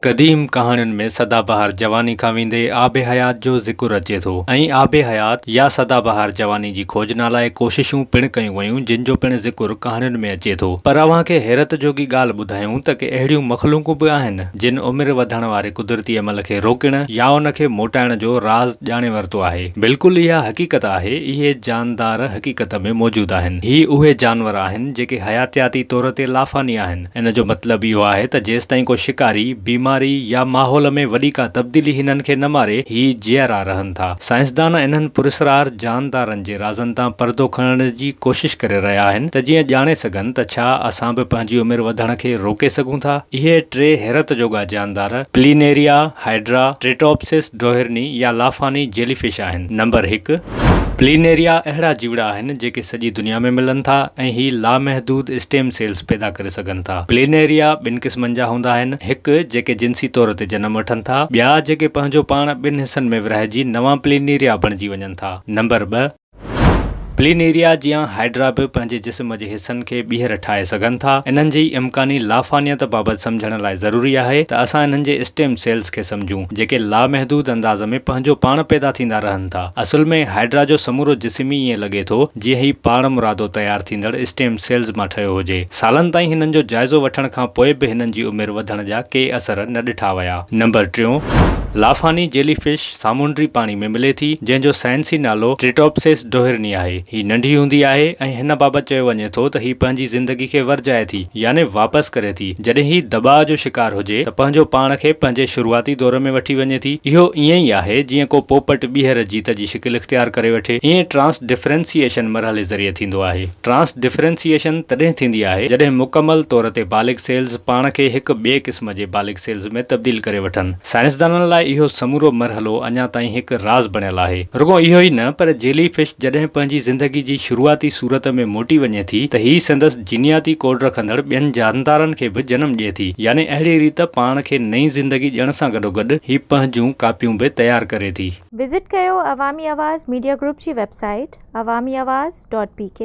قديم ڪهاڻين ۾ سدا بهار جواني کان ويندي آب حيات جو ذڪر اچي ٿو ۽ آب حيات يا سدا بهار جواني جي کوجنا لاء ڪوششون پڻ ڪيون ويون جن جو پڻ ذڪر ڪهاڻين ۾ اچي ٿو. پر اوهان کي حيرت جوڳي ڳالهه ٻڌايون ته ڪي اهڙيون مخلوقون به آهن جن عمر وڌڻ واري قدرتي عمل کي روڪڻ يا ان کي موٽائڻ جو راز ڄاڻي ورتو آهي. بلڪل اها حقيقت آهي اهي جاندار حقيقت ۾ موجود آهن. هي اهي جانور آهن جيڪي حياتياتي طور تي لافاني آهن. ان جو مطلب اهو آهي ته جيستائين ڪو شڪاري، بيماري يا ماحول ۾ وڏي ڪا تبديلي هنن کي نه ماري، هي جيئرا رهن ٿا. سائنسدان انهن پراسرار جاندارن جي رازن تان پردو کڻڻ جي ڪوشش ڪري رهيا آهن ته جيئن ڄاڻي سگهن ته ڇا اسان به پنهنجي عمر وڌڻ کي روڪي سگهون ٿا؟ اهي ٽي حيرت جوڳا جاندار پلينيريا، هائيڊرا، ٽريٽوپسس ڊوهرني يا لافاني جيلي فش آهن. نمبر هڪ. پلينيريا اهڙا جيوڙا آهن جيڪي سڄي دنيا ۾ ملن ٿا ۽ هي لامحدود اسٽيم سيلز پيدا ڪري سگهن ٿا. پلينيريا ٻن قسمن جا هوندا آهن، هڪ جيڪي جنسي طور تي جنم وٺن ٿا، ٻيا جيڪي پنهنجو پاڻ ٻن حصن ۾ ورهائجي نوان پلينيريا بڻجي وڃن ٿا. نمبر ٻه. پلينيريا جيان هائيڊرا به پنهنجي جسم جي حصن کي ٻيهر ٺاهي سگهن ٿا. انهن جي امڪاني لافانيت بابت سمجهڻ لاء ضروري آهي ته اسان انهن جي اسٽيم سيلز کي سمجهون، جيڪي لامحدود انداز ۾ پنهنجو پاڻ پيدا ٿيندا رهن ٿا. اصل ۾ هائيڊرا جو سمورو جسم ئي ائين لڳي ٿو، جيئن هي پاڻمرادو تيار ٿيندڙ اسٽيم سيلز مان ٺهيو هجي. سالن تائين هنن جو جائزو وٺڻ کان پوء به هنن جي عمر وڌڻ جا ڪي اثر نه ڏٺا ويا. نمبر ٽيون، لافاني جيلي فش سامونڊي پاڻي ۾ ملي ٿي، جنهن جو سائنسي نالو ٽريٽوپسس ڊوهرني آهي. هي ننڍي هوندي آهي ۽ هن بابت چيو وڃي ٿو ته هي پنهنجي زندگي کي ورجائي ٿي يعني واپس ڪري ٿي. جڏهن هي دٻاء جو شڪار هجي ته پنهنجو پاڻ کي پنهنجي شروعاتي دور ۾ وٺي وڃي ٿي. اهو ائين ئي آهي جيئن ڪو پوپٽ ٻيهر جيت جي شڪل اختيار ڪري وٺي. ائين ٽرانس ڊفرنسيئيشن مرحلي ذريعي ٿيندو آهي. ٽرانس ڊفرنسيئيشن تڏهن ٿيندي آهي جڏهن مڪمل طور تي بالغ سيلز پاڻ کي هڪ ٻئي قسم جي بالغ سيلز ۾ تبديل ڪري وٺن. سائنسدانن لاء اهو سمورو مرحلو اڃا تائين هڪ راز بڻيل آهي. رڳو اهو ئي نه پر جيلي فش جڏهن پنهنجي زندگي جي شروعاتي صورت ۾ موٽي وڃي ٿي ته هي سندس جينياتي ڪوڊ رکندڙ ٻين جاندارن کي به جنم ڏئي ٿي يعني اهڙي ريت پاڻ کي نئين زندگي ڏيڻ سان گڏوگڏ هي پنهنجون ڪاپيون به تيار ڪري ٿي. وزٽ ڪيو عوامي آواز ميڊيا گروپ جي website Awami Awaz dot P K.